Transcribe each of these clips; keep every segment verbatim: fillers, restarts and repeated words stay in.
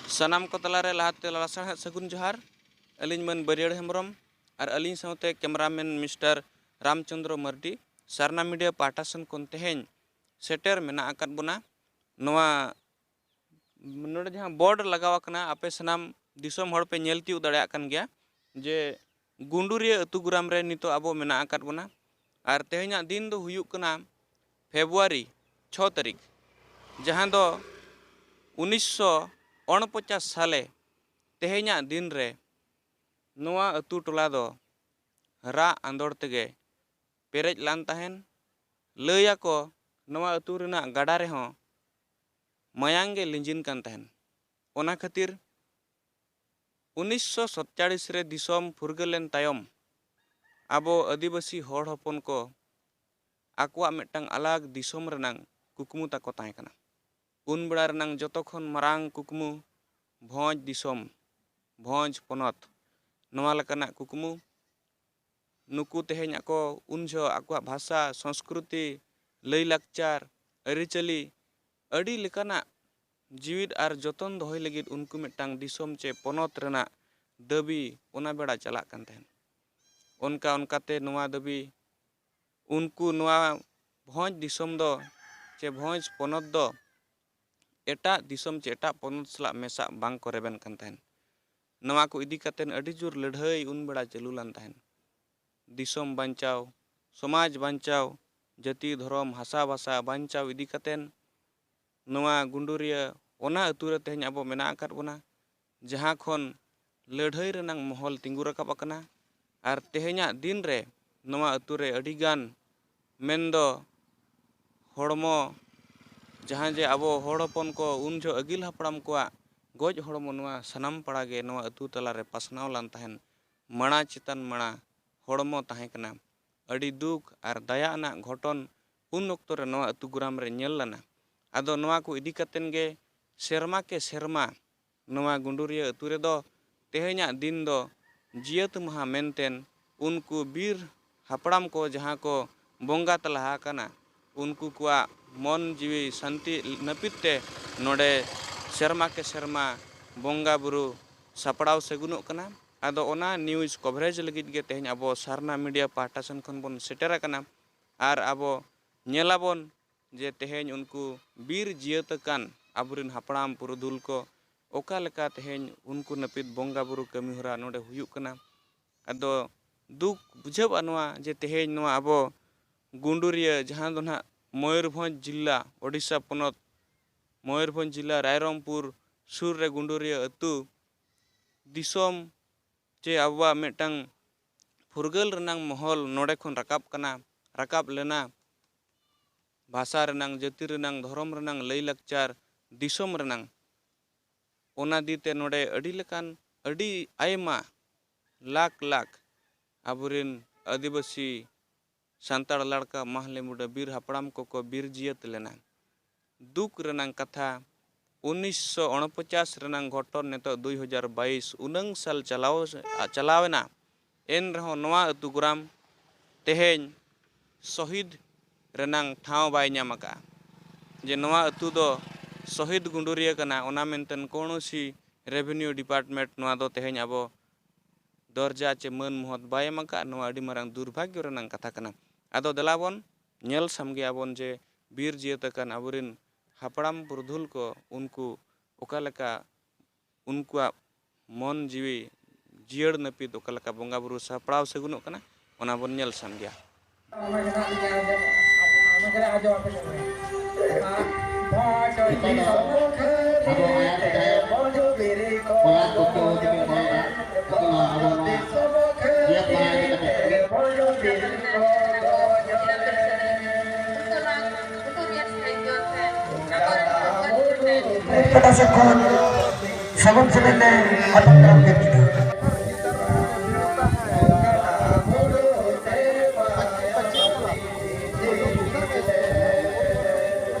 ᱥᱟᱱᱟᱢ ᱠᱚ ᱛᱟᱞᱟᱨᱮ ᱞᱟᱦᱟᱛᱮ ᱞᱟᱥᱟᱲᱦᱮᱫ ᱥᱟᱹᱜᱩᱱ ᱡᱚᱦᱟᱨ᱾ ᱟᱹᱞᱤᱧ ᱢᱟᱹᱱ ᱵᱟᱹᱨᱭᱟᱹᱲ ᱦᱮᱢᱵᱨᱚᱢ ᱟᱨ ᱟᱹᱞᱤᱧ ᱥᱟᱶᱛᱮ cameraman Mister ᱨᱟᱢᱪᱚᱸᱫᱽᱨᱚ ᱢᱟᱨᱰᱤ, ᱥᱟᱨᱱᱟ ᱢᱤᱰᱤᱭᱟ ᱯᱟᱦᱴᱟ ᱥᱮᱱ ᱠᱷᱚᱱ ᱛᱮᱦᱮᱧ ᱥᱮᱴᱮᱨ ᱢᱮᱱᱟᱜ ᱟᱠᱟᱫ ᱵᱚᱱᱟ᱾ ᱱᱚᱣᱟ ᱱᱚᱰᱮ ᱡᱟᱦᱟᱸ ᱵᱳᱨᱰ ᱞᱟᱜᱟᱣ ᱟᱠᱟᱱᱟ, ᱟᱯᱮ ᱥᱟᱱᱟᱢ ᱫᱤᱥᱚᱢ ᱦᱚᱲ ᱯᱮ ᱧᱮᱞ ᱛᱤᱭᱳᱜ ᱫᱟᱲᱮᱭᱟᱜ ᱠᱟᱱ ᱜᱮᱭᱟ ᱡᱮ ᱜᱩᱸᱰᱩᱨᱤᱭᱟᱹ ᱟᱹᱛᱩ ᱜᱨᱟᱢ ᱨᱮ ᱱᱤᱛᱚᱜ ᱟᱵᱚ ᱢᱮᱱᱟᱜ ᱟᱠᱟᱫ ᱵᱚᱱᱟ᱾ ᱟᱨ ᱛᱮᱦᱮᱧᱟᱜ ᱫᱤᱱ ᱫᱚ ᱦᱩᱭᱩᱜ ᱠᱟᱱᱟ ᱯᱷᱮᱵᱽᱨᱩᱣᱟᱨᱤ ᱪᱷᱚ ᱛᱟᱹᱨᱤᱠᱷ, ᱡᱟᱦᱟᱸ ᱫᱚ ᱩᱱᱤᱥᱥᱚ ᱩᱱᱯᱚᱪᱟᱥ ᱥᱟᱞᱮ ᱛᱮᱦᱮᱧᱟᱜ ᱫᱤᱱ ᱨᱮ ᱱᱚᱣᱟ ᱟᱹᱛᱩ ᱴᱚᱞᱟ ᱫᱚ ᱨᱟᱜ ᱟᱸᱫᱳᱲ ᱛᱮᱜᱮ ᱯᱮᱨᱮᱡ ᱞᱟᱱ ᱛᱟᱦᱮᱱ᱾ ᱞᱟᱹᱭ ᱟᱠᱚ ᱱᱚᱣᱟ ᱟᱹᱛᱩ ᱨᱮᱱᱟᱜ ᱜᱟᱰᱟ ᱨᱮᱦᱚᱸ ᱢᱟᱭᱟᱝ ᱜᱮ ᱞᱤᱸᱡᱤᱱ ᱠᱟᱱ ᱛᱟᱦᱮᱱ᱾ ᱚᱱᱟ ᱠᱷᱟᱹᱛᱤᱨ ᱩᱱᱤᱥᱥᱚ ᱥᱟᱛᱪᱟᱲᱤᱥ ᱨᱮ ᱫᱤᱥᱚᱢ ᱯᱷᱩᱨᱜᱟᱹᱞ ᱞᱮᱱ ᱛᱟᱭᱚᱢ ᱟᱵᱚ ᱟᱹᱫᱤᱵᱟᱹᱥᱤ ᱦᱚᱲ ᱦᱚᱯᱚᱱ ᱠᱚ ᱟᱠᱚᱣᱟᱜ ᱢᱤᱫᱴᱟᱝ ᱟᱞᱟᱜᱽ ᱫᱤᱥᱚᱢ ᱨᱮᱱᱟᱝ ᱠᱩᱠᱢᱩ ᱛᱟᱠᱚ ᱛᱟᱦᱮᱸ ᱠᱟᱱᱟ᱾ ᱩᱱ ᱵᱮᱲᱟ ᱨᱮᱱᱟᱝ ᱡᱚᱛᱚ ᱠᱷᱚᱱ ᱢᱟᱨᱟᱝ ᱠᱩᱠᱢᱩ ᱵᱷᱚᱸᱡᱽ ᱫᱤᱥᱚᱢ, ᱵᱷᱚᱸᱡᱽ ᱯᱚᱱᱚᱛ, ᱱᱚᱣᱟ ᱞᱮᱠᱟᱱᱟᱜ ᱠᱩᱠᱢᱩ᱾ ᱱᱩᱠᱩ ᱛᱮᱦᱮᱧ ᱟᱠᱚ ᱩᱱ ᱡᱚᱦᱚᱜ ᱟᱠᱚᱣᱟᱜ ᱵᱷᱟᱥᱟ, ᱥᱚᱸᱥᱠᱨᱩᱛᱤ, ᱞᱟᱹᱭᱼᱞᱟᱠᱪᱟᱨ, ᱟᱹᱨᱤᱪᱟᱹᱞᱤ, ᱟᱹᱰᱤ ᱞᱮᱠᱟᱱᱟᱜ ᱡᱤᱣᱤᱫ ᱟᱨ ᱡᱚᱛᱚᱱ ᱫᱚᱦᱚᱭ ᱞᱟᱹᱜᱤᱫ ᱩᱱᱠᱩ ᱢᱤᱫᱴᱟᱝ ᱫᱤᱥᱚᱢ ᱪᱮ ᱯᱚᱱᱚᱛ ᱨᱮᱱᱟᱜ ᱫᱟᱹᱵᱤ ᱚᱱᱟ ᱵᱮᱲᱟ ᱪᱟᱞᱟᱜ ᱠᱟᱱ ᱛᱟᱦᱮᱸᱱ᱾ ᱚᱱᱠᱟ ᱚᱱᱠᱟᱛᱮ ᱱᱚᱣᱟ ᱫᱟᱹᱵᱤ ᱩᱱᱠᱩ ᱱᱚᱣᱟ ᱵᱷᱚᱸᱡᱽ ᱫᱤᱥᱚᱢ ᱫᱚ ᱪᱮ ᱵᱷᱚᱸᱡᱽ ᱯᱚᱱᱚᱛ ᱫᱚ ᱮᱴᱟᱜ ᱫᱤᱥᱚᱢ ᱪᱮ ᱮᱴᱟᱜ ᱯᱚᱱᱚᱛ ᱥᱟᱞᱟᱜ ᱢᱮᱥᱟᱜ ᱵᱟᱝ ᱠᱚ ᱨᱮᱵᱮᱱ ᱠᱟᱱ ᱛᱟᱦᱮᱸᱱ᱾ ᱱᱚᱣᱟ ᱠᱚ ᱤᱫᱤ ᱠᱟᱛᱮ ᱟᱹᱰᱤ ᱡᱳᱨ ᱞᱟᱹᱲᱦᱟᱹᱭ ᱩᱱ ᱵᱮᱲᱟ ᱪᱟᱹᱞᱩ ᱞᱮᱱ ᱛᱟᱦᱮᱸᱱ᱾ ᱫᱤᱥᱚᱢ ᱵᱟᱧᱪᱟᱣ, ᱥᱚᱢᱟᱡᱽ ᱵᱟᱧᱪᱟᱣ, ᱡᱟᱹᱛᱤ ᱫᱷᱚᱨᱚᱢ ᱦᱟᱥᱟ ᱵᱷᱟᱥᱟ ᱵᱟᱧᱪᱟᱣ ᱤᱫᱤ ᱠᱟᱛᱮ ᱱᱚᱣᱟ ᱜᱩᱸᱰᱩᱨᱤᱭᱟᱹ ᱚᱱᱟ ᱟᱹᱛᱩ ᱨᱮ ᱛᱮᱦᱮᱧ ᱟᱵᱚ ᱢᱮᱱᱟᱜ ᱟᱠᱟᱫ ᱵᱚᱱᱟ, ᱡᱟᱦᱟᱸ ᱠᱷᱚᱱ ᱞᱟᱹᱲᱦᱟᱹᱭ ᱨᱮᱱᱟᱝ ᱢᱚᱦᱚᱞ ᱛᱤᱸᱜᱩ ᱨᱟᱠᱟᱵ ᱟᱠᱟᱱᱟ᱾ ᱟᱨ ᱛᱮᱦᱮᱧᱟᱜ ᱫᱤᱱ ᱨᱮ ᱱᱚᱣᱟ ᱟᱹᱛᱩ ᱨᱮ ᱟᱹᱰᱤ ᱜᱟᱱ ᱢᱮᱱᱫᱚ ᱦᱚᱲᱢᱚ, ᱡᱟᱦᱟᱸ ᱡᱮ ᱟᱵᱚ ᱦᱚᱲ ᱦᱚᱯᱚᱱ ᱠᱚ ᱩᱱ ᱡᱚᱦᱚᱜ ᱟᱹᱜᱤᱞ ᱦᱟᱯᱲᱟᱢ ᱠᱚᱣᱟᱜ ᱜᱚᱡ ᱦᱚᱲᱢᱚ ᱱᱚᱣᱟ ᱥᱟᱱᱟᱢ ᱯᱟᱲᱟ ᱜᱮ ᱱᱚᱣᱟ ᱟᱹᱛᱩ ᱛᱟᱞᱟ ᱨᱮ ᱯᱟᱥᱱᱟᱣ ᱞᱟᱱ ᱛᱟᱦᱮᱸᱱ᱾ ᱢᱟᱲᱟ ᱪᱮᱛᱟᱱ ᱢᱟᱲᱟ ᱦᱚᱲᱢᱚ ᱛᱟᱦᱮᱸ ᱠᱟᱱᱟ᱾ ᱟᱹᱰᱤ ᱫᱩᱠ ᱟᱨ ᱫᱟᱭᱟ ᱟᱱᱟᱜ ᱜᱷᱚᱴᱚᱱ ᱩᱱ ᱚᱠᱛᱚ ᱨᱮ ᱱᱚᱣᱟ ᱟᱹᱛᱩ ᱜᱨᱟᱢ ᱨᱮ ᱧᱮᱞ ᱞᱮᱱᱟ᱾ ᱟᱫᱚ ᱱᱚᱣᱟ ᱠᱚ ᱤᱫᱤ ᱠᱟᱛᱮᱱ ᱜᱮ ᱥᱮᱨᱢᱟ ᱠᱮ ᱥᱮᱨᱢᱟ ᱱᱚᱣᱟ ᱜᱩᱸᱰᱩᱨᱤᱭᱟᱹ ᱟᱹᱛᱩ ᱨᱮᱫᱚ ᱛᱮᱦᱮᱧᱟᱜ ᱫᱤᱱ ᱫᱚ ᱡᱤᱭᱟᱹᱛ ᱢᱟᱦᱟ ᱢᱮᱱᱛᱮᱱ ᱩᱱᱠᱩ ᱵᱤᱨ ᱦᱟᱯᱲᱟᱢ ᱠᱚ ᱡᱟᱦᱟᱸ ᱠᱚ ᱵᱚᱸᱜᱟ ᱛᱟᱞᱟ ᱟᱠᱟᱱᱟ, ᱩᱱᱠᱩ ᱠᱚᱣᱟᱜ ᱢᱚᱱ ᱡᱤᱣᱤ ᱥᱟᱱᱛᱤ ᱱᱟᱹᱯᱤᱛ ᱛᱮ ᱱᱚᱰᱮ ᱥᱮᱨᱢᱟ ᱠᱮ ᱥᱮᱨᱢᱟ ᱵᱚᱸᱜᱟ ᱵᱩᱨᱩ ᱥᱟᱯᱲᱟᱣ ᱥᱟᱹᱜᱩᱱᱚᱜ ᱠᱟᱱᱟ᱾ ᱟᱫᱚ ᱚᱱᱟ news coverage ᱞᱟᱹᱜᱤᱫ ᱜᱮ ᱛᱮᱦᱮᱧ ᱟᱵᱚ ᱥᱟᱨᱱᱟ media ᱯᱟᱦᱴᱟ ᱥᱮᱱ ᱠᱷᱚᱱ ᱵᱚᱱ ᱥᱮᱴᱮᱨ ᱟᱠᱟᱱᱟ᱾ ᱟᱨ ᱟᱵᱚ ᱧᱮᱞᱟᱵᱚᱱ ᱡᱮ ᱛᱮᱦᱮᱧ ᱩᱱᱠᱩ ᱵᱤᱨ ᱡᱤᱭᱟᱹᱛ ᱟᱠᱟᱱ ᱟᱵᱚᱨᱮᱱ ᱦᱟᱯᱲᱟᱢ ᱯᱩᱨᱩᱫᱷᱩᱞ ᱠᱚ ᱚᱠᱟ ᱞᱮᱠᱟ ᱛᱮᱦᱮᱧ ᱩᱱᱠᱩ ᱱᱟᱹᱯᱤᱛ ᱵᱚᱸᱜᱟ ᱵᱩᱨᱩ ᱠᱟᱹᱢᱤ ᱦᱚᱨᱟ ᱱᱚᱰᱮ ᱦᱩᱭᱩᱜ ᱠᱟᱱᱟ᱾ ᱟᱫᱚ ᱫᱩᱠ ᱵᱩᱡᱷᱟᱹᱜᱼᱟ ᱱᱚᱣᱟ ᱡᱮ ᱛᱮᱦᱮᱧ ᱱᱚᱣᱟ ᱟᱵᱚ ᱜᱩᱸᱰᱩᱨᱤᱭᱟᱹ, ᱡᱟᱦᱟᱸ ᱫᱚ ᱱᱟᱦᱟᱜ ᱢᱚᱭᱩᱨᱵᱷᱚᱸᱡᱽ ᱡᱤᱞᱟ, ᱳᱰᱤᱥᱟ ᱯᱚᱱᱚᱛ, ᱢᱚᱭᱩᱨᱵᱷᱚᱸᱡᱽ ᱡᱤᱞᱟ ᱨᱟᱭᱨᱚᱝᱯᱩᱨ ᱥᱩᱨ ᱨᱮ ᱜᱩᱸᱰᱩᱨᱤᱭᱟᱹ ᱟᱹᱛᱩ, ᱫᱤᱥᱚᱢ ᱪᱮ ᱟᱵᱚᱣᱟᱜ ᱢᱤᱫᱴᱟᱝ ᱯᱷᱩᱨᱜᱟᱹᱞ ᱨᱮᱱᱟᱝ ᱢᱚᱦᱚᱞ ᱱᱚᱰᱮ ᱠᱷᱚᱱ ᱨᱟᱠᱟᱵ ᱠᱟᱱᱟ, ᱨᱟᱠᱟᱵ ᱞᱮᱱᱟ᱾ ᱵᱷᱟᱥᱟ ᱨᱮᱱᱟᱝ, ᱡᱟᱹᱛᱤ ᱨᱮᱱᱟᱝ, ᱫᱷᱚᱨᱚᱢ ᱨᱮᱱᱟᱝ, ᱞᱟᱹᱭ ᱞᱟᱠᱪᱟᱨ, ᱫᱤᱥᱚᱢ ᱨᱮᱱᱟᱝ᱾ ᱚᱱᱟ ᱫᱤ ᱛᱮ ᱱᱚᱰᱮ ᱟᱹᱰᱤ ᱞᱮᱠᱟᱱ, ᱟᱹᱰᱤ ᱟᱭᱢᱟ ᱞᱟᱠᱷ ᱞᱟᱠᱷ ᱟᱵᱚᱨᱮᱱ ᱟᱹᱫᱤᱵᱟᱹᱥᱤ ᱥᱟᱱᱛᱟᱲ ᱞᱟᱲᱠᱟ ᱢᱟᱦᱞᱮ ᱢᱩᱰᱟᱹ ᱵᱤᱨ ᱦᱟᱯᱲᱟᱢ ᱠᱚᱠᱚ ᱵᱤᱨ ᱡᱤᱭᱟᱹᱛ ᱞᱮᱱᱟ᱾ ᱫᱩᱠ ᱨᱮᱱᱟᱝ ᱠᱟᱛᱷᱟ, ᱩᱱᱤᱥᱥᱚ ᱩᱱᱯᱚᱪᱟᱥ ᱨᱮᱱᱟᱝ ᱜᱷᱚᱴᱚᱱ ᱱᱤᱛᱚᱜ ᱫᱩᱭ ᱦᱟᱡᱟᱨ ᱵᱟᱭᱤᱥ ᱩᱱᱟᱹᱝ ᱥᱟᱞ ᱪᱟᱞᱟᱣ, ᱪᱟᱞᱟᱣ ᱮᱱᱟ᱾ ᱮᱱ ᱨᱮᱦᱚᱸ ᱱᱚᱣᱟ ᱟᱹᱛᱩ ᱜᱚᱨᱟᱢ ᱛᱮᱦᱮᱧ ᱥᱚᱦᱤᱫ ᱨᱮᱱᱟᱝ ᱴᱷᱟᱶ ᱵᱟᱭ ᱧᱟᱢ ᱟᱠᱟᱫᱼᱟ᱾ ᱡᱮ ᱱᱚᱣᱟ ᱟᱹᱛᱩ ᱫᱚ ᱥᱚᱦᱤᱫ ᱜᱩᱸᱰᱩᱨᱤᱭᱟᱹ ᱠᱟᱱᱟ, ᱚᱱᱟ ᱢᱮᱱᱛᱮ ᱠᱳᱱᱳ ᱥᱤ revenue department ᱱᱚᱣᱟ ᱫᱚ ᱛᱮᱦᱮᱧ ᱟᱵᱚ ᱫᱚᱨᱡᱟ ᱪᱮ ᱢᱟᱹᱱ ᱢᱚᱦᱚᱛ ᱵᱟᱭ ᱮᱢ ᱟᱠᱟᱫ, ᱱᱚᱣᱟ ᱟᱹᱰᱤ ᱢᱟᱨᱟᱝ ᱫᱩᱨᱵᱷᱟᱜᱽᱭᱚ ᱨᱮᱱᱟᱜ ᱠᱟᱛᱷᱟ ᱠᱟᱱᱟ᱾ ᱟᱫᱚ ᱫᱮᱞᱟ ᱵᱚᱱ ᱧᱮᱞ ᱥᱟᱢᱜᱮᱭᱟᱵᱚᱱ ᱡᱮ ᱵᱤᱨ ᱡᱤᱭᱟᱹᱛ ᱟᱠᱟᱱ ᱟᱵᱚᱨᱮᱱ ᱦᱟᱯᱲᱟᱢ ᱯᱩᱨᱩᱫᱷᱩᱞ ᱠᱚ ᱩᱱᱠᱩ ᱚᱠᱟ ᱞᱮᱠᱟ ᱩᱱᱠᱩᱣᱟᱜ ᱢᱚᱱ ᱡᱤᱣᱤ ᱡᱤᱭᱟᱹᱲ ᱱᱟᱹᱯᱤᱛ ᱚᱠᱟ ᱞᱮᱠᱟ ᱵᱚᱸᱜᱟ ᱵᱩᱨᱩ ᱥᱟᱯᱲᱟᱣ ᱥᱟᱹᱜᱩᱱᱚᱜ ᱠᱟᱱᱟ, ᱚᱱᱟ ᱵᱚᱱ ᱧᱮᱞ ᱥᱟᱢᱜᱮᱭᱟ᱾ ᱱᱤᱛᱚᱜ ᱫᱚ ᱟᱵᱚ ᱟᱭᱟᱨ ᱥᱮᱫᱟᱭ ᱠᱚᱲᱟ ᱠᱚ ᱠᱚ ᱛᱮᱜᱮ ᱚᱞ ᱮᱫᱟ᱾ ᱱᱤᱛᱚᱜ ᱫᱚ ᱟᱵᱚ ᱱᱚᱣᱟ ᱜᱮᱫ ᱢᱟᱭᱟ ᱤᱫᱤ ᱠᱟᱛᱮ ᱜᱮ᱾ ᱯᱟᱦᱴᱟ ᱥᱮᱫ ᱠᱷᱚᱱ ᱥᱟᱹᱜᱩᱱ ᱥᱮᱞᱮᱫ ᱞᱮ ᱟᱛᱟᱝ ᱫᱟᱨᱟᱢ ᱠᱮᱫ ᱠᱤᱱᱟ᱾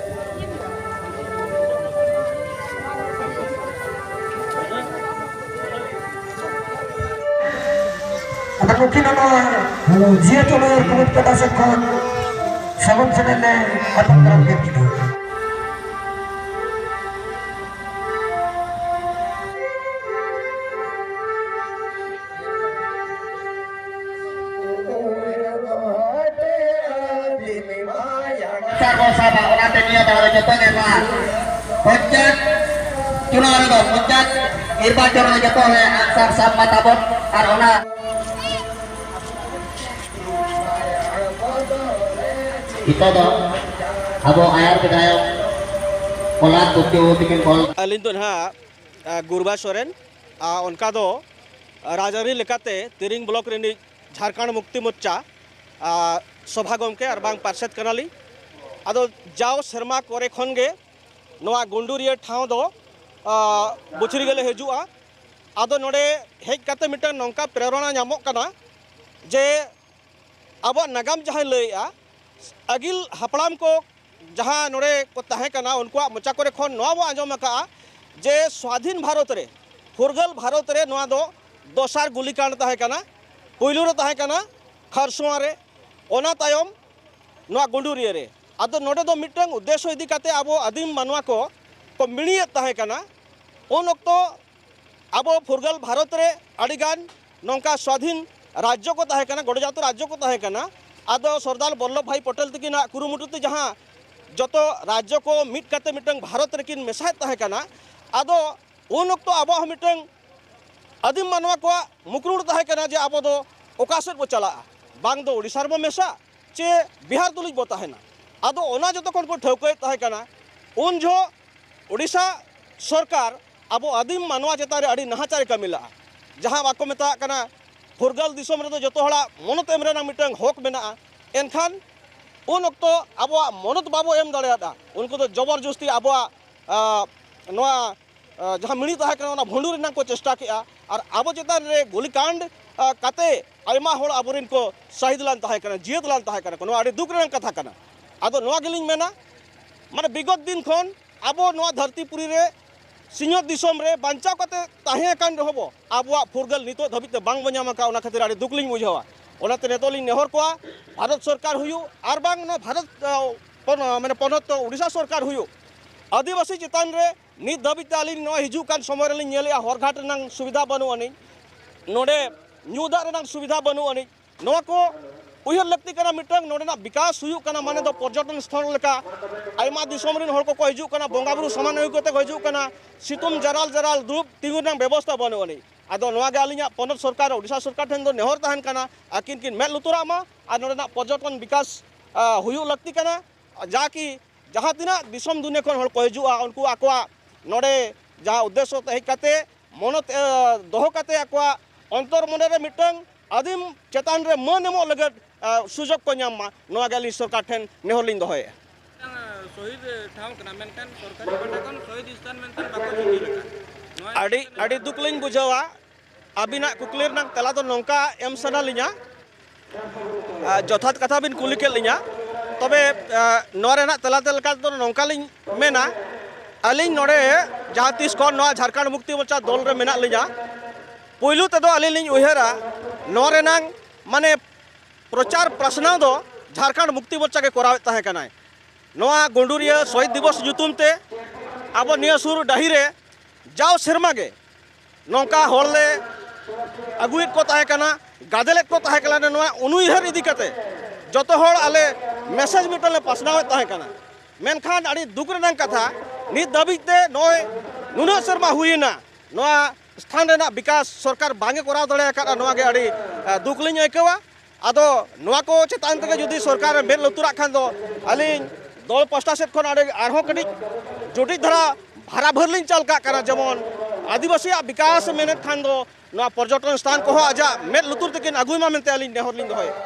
ᱟᱫᱚ ᱱᱩᱠᱤᱱ ᱦᱚᱸ ᱱᱚᱣᱟ ᱡᱤᱭᱟᱹ ᱪᱚᱞᱚᱭᱟᱨ ᱠᱚᱢᱤᱴᱤ ᱯᱟᱦᱴᱟ ᱥᱮᱫ ᱠᱷᱚᱱ ᱥᱟᱹᱜᱩᱱ ᱥᱮᱞᱮᱫ ᱞᱮ ᱟᱛᱟᱝ ᱫᱟᱨᱟᱢ ᱠᱮᱫ ᱠᱤᱱᱟ᱾ ᱚᱱᱟᱛᱮ ᱱᱤᱭᱟᱹ ᱫᱷᱟᱣ ᱫᱚ ᱡᱚᱛᱚ ᱜᱮ ᱱᱚᱣᱟ ᱯᱚᱧᱪᱟᱭᱮᱛ ᱪᱩᱱᱟᱣ ᱨᱮᱫᱚ, ᱯᱚᱧᱪᱟᱭᱮᱛ ᱱᱤᱨᱵᱟᱪᱚᱱ ᱨᱮ ᱡᱚᱛᱚ ᱜᱮ ᱟᱜᱼᱥᱟᱨ ᱥᱟᱵ ᱢᱟ ᱛᱟᱵᱚᱱ᱾ ᱟᱨ ᱚᱱᱟ ᱱᱤᱛᱚᱜ ᱫᱚ ᱟᱵᱚ ᱟᱭᱟᱨ ᱵᱤᱫᱷᱟᱭᱚᱠ ᱯᱨᱚᱦᱞᱟᱫ ᱵᱩᱫᱽᱫᱷᱩ ᱛᱤᱠᱤᱱ ᱵᱚᱞ᱾ ᱟᱹᱞᱤᱧ ᱫᱚ ᱱᱟᱦᱟᱜ, ᱟ, ᱜᱩᱨᱵᱟ ᱥᱚᱨᱮᱱ, ᱟ, ᱚᱱᱠᱟ ᱫᱚ ᱨᱟᱡᱽᱟᱹᱨᱤ ᱞᱮᱠᱟᱛᱮ ᱛᱤᱨᱤᱝ ᱵᱞᱚᱠ ᱨᱤᱱᱤᱡ ᱡᱷᱟᱲᱠᱷᱚᱸᱰ ᱢᱩᱠᱛᱤ ᱢᱳᱨᱪᱟ, ᱟ, ᱥᱚᱵᱷᱟ ᱜᱚᱢᱠᱮ ᱟᱨ ᱵᱟᱝ ᱯᱟᱨᱥᱮᱛ ᱠᱟᱱᱟᱞᱤᱧ᱾ ᱟᱫᱚ ᱡᱟᱣ ᱥᱮᱨᱢᱟ ᱠᱚᱨᱮ ᱠᱷᱚᱱ ᱜᱮ ᱱᱚᱣᱟ ᱜᱩᱱᱰᱩᱨᱤᱭᱟᱹ ᱴᱷᱟᱶ ᱫᱚ, ᱟ, ᱵᱩᱪᱷᱨᱤ ᱜᱮᱞᱮ ᱦᱤᱡᱩᱜᱼᱟ᱾ ᱟᱫᱚ ᱱᱚᱰᱮ ᱦᱮᱡ ᱠᱟᱛᱮ ᱢᱤᱫᱴᱟᱝ ᱱᱚᱝᱠᱟ ᱯᱨᱮᱨᱚᱱᱟ ᱧᱟᱢᱚᱜ ᱠᱟᱱᱟ ᱡᱮ ᱟᱵᱚᱣᱟᱜ ᱱᱟᱜᱟᱢ ᱡᱟᱦᱟᱸᱭ ᱞᱟᱹᱭᱮᱜᱼᱟ, ᱟᱹᱜᱤᱞ ᱦᱟᱯᱲᱟᱢ ᱠᱚ ᱡᱟᱦᱟᱸ ᱱᱚᱰᱮ ᱠᱚ ᱛᱟᱦᱮᱸ ᱠᱟᱱᱟ, ᱩᱱᱠᱩᱣᱟᱜ ᱢᱚᱪᱟ ᱠᱚᱨᱮ ᱠᱷᱚᱱ ᱱᱚᱣᱟ ᱵᱚ ᱟᱸᱡᱚᱢ ᱟᱠᱟᱜᱼᱟ ᱡᱮ ᱥᱣᱟᱫᱷᱤᱱ ᱵᱷᱟᱨᱚᱛ ᱨᱮ, ᱯᱷᱩᱨᱜᱟᱹᱞ ᱵᱷᱟᱨᱚᱛ ᱨᱮ ᱱᱚᱣᱟ ᱫᱚ ᱫᱚᱥᱟᱨ ᱜᱩᱞᱤᱠᱟᱸᱰ ᱛᱟᱦᱮᱸ ᱠᱟᱱᱟ᱾ ᱯᱩᱭᱞᱩ ᱨᱮ ᱛᱟᱦᱮᱸ ᱠᱟᱱᱟ ᱠᱷᱟᱨᱥᱚᱣᱟ ᱨᱮ, ᱚᱱᱟ ᱛᱟᱭᱚᱢ ᱱᱚᱣᱟ ᱜᱩᱸᱰᱩᱨᱤᱭᱟᱹ ᱨᱮ᱾ ᱟᱫᱚ ᱱᱚᱰᱮ ᱫᱚ ᱢᱤᱫᱴᱟᱝ ᱩᱫᱽᱫᱮᱥᱥᱚ ᱤᱫᱤ ᱠᱟᱛᱮ ᱟᱵᱚ ᱟᱹᱫᱤᱢ ᱢᱟᱱᱣᱟ ᱠᱚ ᱠᱚ ᱢᱤᱲᱤᱭᱮᱫ ᱛᱟᱦᱮᱸ ᱠᱟᱱᱟ᱾ ᱩᱱ ᱚᱠᱛᱚ ᱟᱵᱚ ᱯᱷᱩᱨᱜᱟᱹᱞ ᱵᱷᱟᱨᱚᱛ ᱨᱮ ᱟᱹᱰᱤᱜᱟᱱ ᱱᱚᱝᱠᱟ ᱥᱣᱟᱫᱷᱤᱱ ᱨᱟᱡᱽᱡᱚ ᱠᱚ ᱛᱟᱦᱮᱸ ᱠᱟᱱᱟ, ᱜᱚᱰᱚᱡᱟᱹᱛᱤ ᱨᱟᱡᱽᱡᱚ ᱠᱚ ᱛᱟᱦᱮᱸ ᱠᱟᱱᱟ᱾ ᱟᱫᱚ ᱥᱚᱨᱫᱟᱨ ᱵᱚᱞᱞᱚᱵᱷ ᱵᱷᱟᱭ ᱯᱚᱴᱮᱞ ᱛᱟᱹᱠᱤᱱᱟᱜ ᱠᱩᱨᱩᱢᱩᱴᱩ ᱛᱮ ᱡᱟᱦᱟᱸ ᱡᱚᱛᱚ ᱨᱟᱡᱽᱡᱚ ᱠᱚ ᱢᱤᱫ ᱠᱟᱛᱮ ᱢᱤᱫᱴᱟᱝ ᱵᱷᱟᱨᱚᱛ ᱨᱮᱠᱤᱱ ᱢᱮᱥᱟᱭᱮᱫ ᱛᱟᱦᱮᱸ ᱠᱟᱱᱟ, ᱟᱫᱚ ᱩᱱ ᱚᱠᱛᱚ ᱟᱵᱚᱣᱟᱜ ᱦᱚᱸ ᱢᱤᱫᱴᱟᱝ ᱟᱹᱫᱤᱢ ᱢᱟᱱᱣᱟ ᱠᱚᱣᱟᱜ ᱢᱩᱠᱨᱩᱲ ᱛᱟᱦᱮᱸ ᱠᱟᱱᱟ ᱡᱮ ᱟᱵᱚ ᱫᱚ ᱚᱠᱟ ᱥᱮᱫ ᱵᱚ ᱪᱟᱞᱟᱜᱼᱟ, ᱵᱟᱝ ᱫᱚ ᱳᱰᱤᱥᱟ ᱨᱮᱵᱚ ᱢᱮᱥᱟᱜ ᱪᱮ ᱵᱤᱦᱟᱨ ᱛᱩᱞᱩᱡ ᱵᱚ ᱛᱟᱦᱮᱱᱟ᱾ ᱟᱫᱚ ᱚᱱᱟ ᱡᱚᱛᱚ ᱠᱷᱚᱱ ᱠᱚ ᱴᱷᱟᱹᱣᱠᱟᱹᱭᱮᱫ ᱛᱟᱦᱮᱸ ᱠᱟᱱᱟ᱾ ᱩᱱ ᱡᱚᱦᱚᱜ ᱳᱰᱤᱥᱟ ᱥᱚᱨᱠᱟᱨ ᱟᱵᱚ ᱟᱹᱫᱤᱢ ᱢᱟᱱᱣᱟ ᱪᱮᱛᱟᱱ ᱨᱮ ᱟᱹᱰᱤ ᱱᱟᱦᱟᱪᱟᱨᱮ ᱠᱟᱹᱢᱤ ᱞᱟᱜᱼᱟ᱾ ᱡᱟᱦᱟᱸ ᱵᱟᱠᱚ ᱢᱮᱛᱟᱜ ᱠᱟᱱᱟ, ᱯᱷᱩᱨᱜᱟᱹᱞ ᱫᱤᱥᱚᱢ ᱨᱮᱫᱚ ᱡᱚᱛᱚ ᱦᱚᱲᱟᱜ ᱢᱚᱱᱚᱛ ᱮᱢ ᱨᱮᱱᱟᱜ ᱢᱤᱫᱴᱟᱝ ᱦᱚᱠ ᱢᱮᱱᱟᱜᱼᱟ᱾ ᱮᱱᱠᱷᱟᱱ ᱩᱱ ᱚᱠᱛᱚ ᱟᱵᱚᱣᱟᱜ ᱢᱚᱱᱚᱛ ᱵᱟᱵᱚ ᱮᱢ ᱫᱟᱲᱮᱭᱟᱫᱟ᱾ ᱩᱱᱠᱩ ᱫᱚ ᱡᱚᱵᱚᱨ ᱡᱚᱥᱛᱤ ᱟᱵᱚᱣᱟᱜ, ᱟ, ᱱᱚᱣᱟ, ᱟ, ᱡᱟᱦᱟᱸ ᱢᱤᱲᱤ ᱛᱟᱦᱮᱸ ᱠᱟᱱᱟ, ᱚᱱᱟ ᱵᱷᱩᱸᱰᱩ ᱨᱮᱱᱟᱜ ᱠᱚ ᱪᱮᱥᱴᱟ ᱠᱮᱜᱼᱟ᱾ ᱟᱨ ᱟᱵᱚ ᱪᱮᱛᱟᱱ ᱨᱮ ᱜᱩᱞᱤᱠᱟᱸᱰ, ᱟ, ᱠᱟᱛᱮ ᱟᱭᱢᱟ ᱦᱚᱲ ᱟᱵᱚᱨᱮᱱ ᱠᱚ ᱥᱟᱹᱦᱤᱫ ᱞᱟᱱ ᱛᱟᱦᱮᱸ ᱠᱟᱱᱟ, ᱡᱤᱭᱟᱹᱛ ᱞᱟᱱ ᱛᱟᱦᱮᱸ ᱠᱟᱱᱟ ᱠᱚ᱾ ᱱᱚᱣᱟ ᱟᱹᱰᱤ ᱫᱩᱠ ᱨᱮᱱᱟᱜ ᱠᱟᱛᱷᱟ ᱠᱟᱱᱟ᱾ ᱟᱫᱚ ᱱᱚᱣᱟ ᱜᱮᱞᱤᱧ ᱢᱮᱱᱟ, ᱢᱟᱱᱮ ᱵᱤᱜᱚᱛ ᱫᱤᱱ ᱠᱷᱚᱱ ᱟᱵᱚ ᱱᱚᱣᱟ ᱫᱷᱟᱹᱨᱛᱤ ᱯᱩᱨᱤ ᱨᱮ ᱥᱤᱧᱚᱛ ᱫᱤᱥᱚᱢ ᱨᱮ ᱵᱟᱧᱪᱟᱣ ᱠᱟᱛᱮ ᱛᱟᱦᱮᱸ ᱟᱠᱟᱱ ᱨᱮᱦᱚᱸ ᱵᱚ, ᱟᱵᱚᱣᱟᱜ ᱯᱷᱩᱨᱜᱟᱹᱞ ᱱᱤᱛᱚᱜ ᱫᱷᱟᱹᱵᱤᱡ ᱛᱮ ᱵᱟᱝ ᱵᱚ ᱧᱟᱢ ᱟᱠᱟᱫᱼᱟ᱾ ᱚᱱᱟ ᱠᱷᱟᱹᱛᱤᱨ ᱟᱹᱰᱤ ᱫᱩᱠ ᱞᱤᱧ ᱵᱩᱡᱷᱟᱹᱣᱟ᱾ ᱚᱱᱟᱛᱮ ᱱᱤᱛᱚᱜ ᱞᱤᱧ ᱱᱮᱦᱚᱨ ᱠᱚᱣᱟ, ᱵᱷᱟᱨᱚᱛ ᱥᱚᱨᱠᱟᱨ ᱦᱩᱭᱩᱜ ᱟᱨ ᱵᱟᱝ ᱱᱚᱣᱟ ᱵᱷᱟᱨᱚᱛ, ᱟ, ᱯᱚᱱ-, ᱢᱟᱱᱮ ᱯᱚᱱᱚᱛ ᱳᱰᱤᱥᱟ ᱥᱚᱨᱠᱟᱨ ᱦᱩᱭᱩᱜ, ᱟᱹᱫᱤᱵᱟᱹᱥᱤ ᱪᱮᱛᱟᱱ ᱨᱮ ᱱᱤᱛ ᱫᱷᱟᱹᱵᱤᱡ ᱛᱮ ᱟᱹᱞᱤᱧ ᱱᱚᱣᱟ ᱦᱤᱡᱩᱜ ᱠᱟᱱ ᱥᱚᱢᱚᱭ ᱨᱮᱞᱤᱧ ᱧᱮᱞᱮᱜᱼᱟ, ᱦᱚᱨ ᱜᱷᱟᱴ ᱨᱮᱱᱟᱝ ᱥᱩᱵᱤᱫᱷᱟ ᱵᱟᱹᱱᱩᱜ ᱟᱹᱱᱤᱡ, ᱱᱚᱰᱮ ᱧᱩ ᱫᱟᱜ ᱨᱮᱱᱟᱝ ᱥᱩᱵᱤᱫᱷᱟ ᱵᱟᱹᱱᱩᱜ ᱟᱹᱱᱤᱡ᱾ ᱱᱚᱣᱟ ᱠᱚ ᱩᱭᱦᱟᱹᱨ ᱞᱟᱹᱠᱛᱤ ᱠᱟᱱᱟ, ᱢᱤᱫᱴᱟᱝ ᱱᱚᱰᱮᱱᱟᱜ ᱵᱤᱠᱟᱥ ᱦᱩᱭᱩᱜ ᱠᱟᱱᱟ, ᱢᱟᱱᱮ ᱫᱚ ᱯᱚᱨᱡᱚᱴᱚᱱ ᱥᱛᱷᱚᱞ ᱞᱮᱠᱟ ᱟᱭᱢᱟ ᱫᱤᱥᱚᱢ ᱨᱮᱱ ᱦᱚᱲ ᱠᱚᱠᱚ ᱦᱤᱡᱩᱜ ᱠᱟᱱᱟ, ᱵᱚᱸᱜᱟ ᱵᱩᱨᱩ ᱥᱟᱢᱟᱱ ᱟᱹᱜᱩ ᱠᱟᱛᱮ ᱠᱚ ᱦᱤᱡᱩᱜ ᱠᱟᱱᱟ, ᱥᱤᱛᱩᱝ ᱡᱟᱨᱟᱞ ᱡᱟᱨᱟᱞ ᱫᱩᱲᱩᱵ ᱛᱤᱸᱜᱩ ᱨᱮᱱᱟᱜ ᱵᱮᱵᱚᱥᱛᱷᱟ ᱵᱟᱹᱱᱩᱜ ᱟᱹᱱᱤᱡ᱾ ᱟᱫᱚ ᱱᱚᱣᱟ ᱜᱮ ᱟᱹᱞᱤᱧᱟᱜ ᱯᱚᱱᱚᱛ ᱥᱚᱨᱠᱟᱨ, ᱳᱰᱤᱥᱟ ᱥᱚᱨᱠᱟᱨ ᱴᱷᱮᱱ ᱫᱚ ᱱᱮᱦᱚᱨ ᱛᱟᱦᱮᱱ ᱠᱟᱱᱟ, ᱟᱹᱠᱤᱱ ᱠᱤᱱ ᱢᱮᱫ ᱞᱩᱛᱩᱨᱟᱜ ᱢᱟ ᱟᱨ ᱱᱚᱰᱮᱱᱟᱜ ᱯᱚᱨᱡᱚᱴᱚᱱ ᱵᱤᱠᱟᱥ, ᱟ, ᱦᱩᱭᱩᱜ ᱞᱟᱹᱠᱛᱤ ᱠᱟᱱᱟ, ᱡᱟ ᱠᱤ ᱡᱟᱦᱟᱸ ᱛᱤᱱᱟᱹᱜ ᱫᱤᱥᱚᱢ ᱫᱩᱱᱤᱭᱟᱹ ᱠᱷᱚᱱ ᱦᱚᱲ ᱠᱚ ᱦᱤᱡᱩᱜᱼᱟ, ᱩᱱᱠᱩ ᱟᱠᱚᱣᱟᱜ ᱱᱚᱰᱮ ᱡᱟᱦᱟᱸ ᱩᱫᱽᱫᱮᱥᱥᱚ ᱛᱮ ᱦᱮᱡ ᱠᱟᱛᱮ ᱢᱚᱱᱚᱛ, ᱮ, ᱫᱚᱦᱚ ᱠᱟᱛᱮ ᱟᱠᱚᱣᱟᱜ ᱚᱱᱛᱚᱨ ᱢᱚᱱᱮ ᱨᱮ ᱢᱤᱫᱴᱟᱝ ᱟᱹᱫᱤᱢ ᱪᱮᱛᱟᱱ ᱨᱮ ᱢᱟᱹᱱ ᱮᱢᱚᱜ ᱞᱟᱹᱜᱤᱫ, ᱮ, ᱥᱩᱡᱳᱜᱽ ᱠᱚ ᱧᱟᱢ ᱢᱟ, ᱱᱚᱣᱟ ᱜᱮ ᱟᱹᱞᱤᱧ ᱥᱚᱨᱠᱟᱨ ᱴᱷᱮᱱ ᱱᱮᱦᱚᱨ ᱞᱤᱧ ᱫᱚᱦᱚᱭᱮᱫᱼᱟ᱾ ᱢᱤᱫᱴᱟᱝ, ᱮ, ᱥᱚᱦᱤᱫ ᱴᱷᱟᱶ ᱠᱟᱱᱟ, ᱢᱮᱱᱠᱷᱟᱱ ᱥᱚᱨᱠᱟᱨᱤ ᱯᱟᱦᱴᱟ ᱠᱷᱚᱱ ᱥᱚᱦᱤᱫ ᱥᱛᱷᱟᱱ ᱢᱮᱱᱛᱮ ᱵᱟᱠᱚ ᱪᱤᱱᱦᱟᱹ ᱟᱠᱟᱫ᱾ ᱱᱚᱣᱟ ᱟᱹᱰᱤ, ᱤᱫᱤ ᱠᱟᱛᱮ ᱟᱹᱰᱤ ᱫᱩᱠ ᱞᱤᱧ ᱵᱩᱡᱷᱟᱹᱣᱟ᱾ ᱟᱹᱵᱤᱱᱟᱜ ᱠᱩᱠᱞᱤ ᱨᱮᱱᱟᱜ ᱛᱮᱞᱟ ᱫᱚ ᱱᱚᱝᱠᱟ ᱮᱢ ᱥᱟᱱᱟ ᱞᱤᱧᱟ, ᱟ, ᱡᱚᱛᱷᱟᱛ ᱠᱟᱛᱷᱟ ᱵᱤᱱ ᱠᱩᱞᱤ ᱠᱮᱫ ᱞᱤᱧᱟ, ᱛᱚᱵᱮ, ᱟ, ᱱᱚᱣᱟ ᱨᱮᱱᱟᱜ ᱛᱮᱞᱟ ᱛᱮ ᱞᱮᱠᱟ ᱛᱮᱫᱚ ᱱᱚᱝᱠᱟ ᱞᱤᱧ ᱢᱮᱱᱟ, ᱟᱹᱞᱤᱧ ᱱᱚᱰᱮ ᱡᱟᱦᱟᱸ ᱛᱤᱥ ᱠᱷᱚᱱ ᱱᱚᱣᱟ ᱡᱷᱟᱲᱠᱷᱚᱸᱰ ᱢᱩᱠᱛᱤ ᱢᱳᱨᱪᱟ ᱫᱚᱞ ᱨᱮ ᱢᱮᱱᱟᱜ ᱞᱤᱧᱟ, ᱯᱩᱭᱞᱩ ᱛᱮᱫᱚ ᱟᱹᱞᱤᱧ ᱞᱤᱧ ᱩᱭᱦᱟᱹᱨᱟ ᱱᱚᱣᱟ ᱨᱮᱱᱟᱝ ᱢᱟᱱᱮ ᱯᱨᱚᱪᱟᱨ ᱯᱟᱥᱱᱟᱣ ᱫᱚ ᱡᱷᱟᱲᱠᱷᱚᱸᱰ ᱢᱩᱠᱛᱤ ᱢᱳᱨᱪᱟ ᱜᱮ ᱠᱚᱨᱟᱣᱮᱫ ᱛᱟᱦᱮᱸ ᱠᱟᱱᱟᱭ᱾ ᱱᱚᱣᱟ ᱜᱩᱰᱩᱨᱤᱭᱟᱹ ᱥᱚᱦᱤᱫ ᱫᱤᱵᱚᱥ ᱧᱩᱛᱩᱢ ᱛᱮ ᱟᱵᱚ ᱱᱤᱭᱟᱹ ᱥᱩᱨ ᱰᱟᱹᱦᱤ ᱨᱮ ᱡᱟᱣ ᱥᱮᱨᱢᱟ ᱜᱮ ᱱᱚᱝᱠᱟ ᱦᱚᱲ ᱞᱮ ᱟᱹᱜᱩᱭᱮᱫ ᱠᱚ ᱛᱟᱦᱮᱸ ᱠᱟᱱᱟ, ᱜᱟᱫᱮᱞᱮᱫ ᱠᱚ ᱛᱟᱦᱮᱸ ᱠᱟᱱᱟ᱾ ᱱᱚᱣᱟ ᱩᱱᱩᱭᱦᱟᱹᱨ ᱤᱫᱤ ᱠᱟᱛᱮ ᱡᱚᱛᱚ ᱦᱚᱲ ᱟᱞᱮ ᱢᱮᱥᱮᱡᱽ ᱢᱤᱫᱴᱟᱝ ᱞᱮ ᱯᱟᱥᱱᱟᱣᱮᱫ ᱛᱟᱦᱮᱸ ᱠᱟᱱᱟ᱾ ᱢᱮᱱᱠᱷᱟᱱ ᱟᱹᱰᱤ ᱫᱩᱠ ᱨᱮᱱᱟᱜ ᱠᱟᱛᱷᱟ, ᱱᱤᱛ ᱫᱷᱟᱹᱵᱤᱡ ᱛᱮ ᱱᱚᱜᱼᱚᱭ ᱱᱩᱱᱟᱹᱜ ᱥᱮᱨᱢᱟ ᱦᱩᱭᱮᱱᱟ, ᱱᱚᱣᱟ ᱥᱛᱷᱟᱱ ᱨᱮᱱᱟᱜ ᱵᱤᱠᱟᱥ ᱥᱚᱨᱠᱟᱨ ᱵᱟᱝ ᱮ ᱠᱚᱨᱟᱣ ᱫᱟᱲᱮ ᱟᱠᱟᱫᱼᱟ᱾ ᱱᱚᱣᱟ ᱜᱮ ᱟᱹᱰᱤ, ᱟ, ᱫᱩᱠ ᱞᱤᱧ ᱟᱹᱭᱠᱟᱹᱣᱟ᱾ ᱟᱫᱚ ᱱᱚᱣᱟ ᱠᱚ ᱪᱮᱛᱟᱱ ᱛᱮᱜᱮ ᱡᱩᱫᱤ ᱥᱚᱨᱠᱟᱨ ᱮ ᱢᱮᱫ ᱞᱩᱛᱩᱨᱟᱜ ᱠᱷᱟᱱ ᱫᱚ ᱟᱹᱞᱤᱧ ᱫᱚᱞ ᱯᱟᱥᱴᱟ ᱥᱮᱫ ᱠᱷᱚᱱ ᱟᱹᱰᱤ, ᱟᱨᱦᱚᱸ ᱠᱟᱹᱴᱤᱡ ᱡᱚᱴᱤᱞ ᱫᱷᱟᱨᱟ ᱵᱷᱟᱨᱟᱵᱷᱟᱹᱨ ᱞᱤᱧ ᱪᱟᱞ ᱠᱟᱜ ᱠᱟᱱᱟ᱾ ᱡᱮᱢᱚᱱ ᱟᱹᱫᱤᱵᱟᱹᱥᱤᱭᱟᱜ ᱵᱤᱠᱟᱥ ᱢᱮᱱᱮᱫ ᱠᱷᱟᱱ ᱫᱚ ᱱᱚᱣᱟ ᱯᱚᱨᱡᱚᱴᱚᱱ ᱥᱛᱷᱟᱱ ᱠᱚᱦᱚᱸ ᱟᱡᱟᱜ ᱢᱮᱫ ᱞᱩᱛᱩᱨ ᱛᱮᱠᱤᱱ ᱟᱹᱜᱩᱭ ᱢᱟ ᱢᱮᱱᱛᱮ ᱟᱹᱞᱤᱧ ᱱᱮᱦᱚᱨ ᱞᱤᱧ ᱫᱚᱦᱚᱭᱮᱫᱼᱟ᱾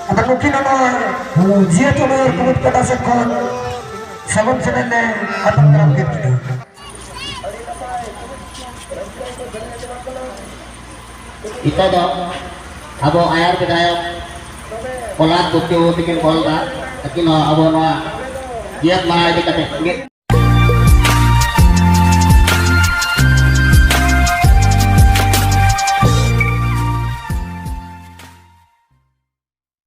ᱟᱫᱚ ᱱᱩᱠᱤᱱ ᱚᱱᱟ ᱡᱤᱭᱟᱹᱛ ᱩᱢᱮᱨ ᱠᱚᱢᱤᱴᱤ ᱯᱟᱦᱴᱟ ᱥᱮᱫ ᱠᱷᱚᱱ ᱥᱟᱹᱜᱩᱱ ᱥᱮᱞᱮᱫ ᱞᱮ ᱟᱛᱟᱝ ᱫᱟᱨᱟᱢ ᱠᱮᱫ ᱠᱤᱱᱟ᱾ ᱱᱤᱛᱚᱜ ᱫᱚ ᱟᱵᱚ ᱟᱭᱟᱨ ᱵᱤᱫᱷᱟᱭᱚᱠ ᱯᱨᱚᱦᱞᱟᱫ ᱜᱩᱯᱛᱤ ᱵᱟᱹᱵᱩ ᱛᱟᱹᱠᱤᱱ ᱠᱚᱞ ᱮᱫᱟ, ᱟᱹᱠᱤᱱ ᱦᱚᱸ ᱟᱵᱚ ᱱᱚᱣᱟ ᱡᱤᱭᱟᱹᱛ ᱢᱟᱦᱟ ᱤᱫᱤ ᱠᱟᱛᱮ ᱢᱤᱫ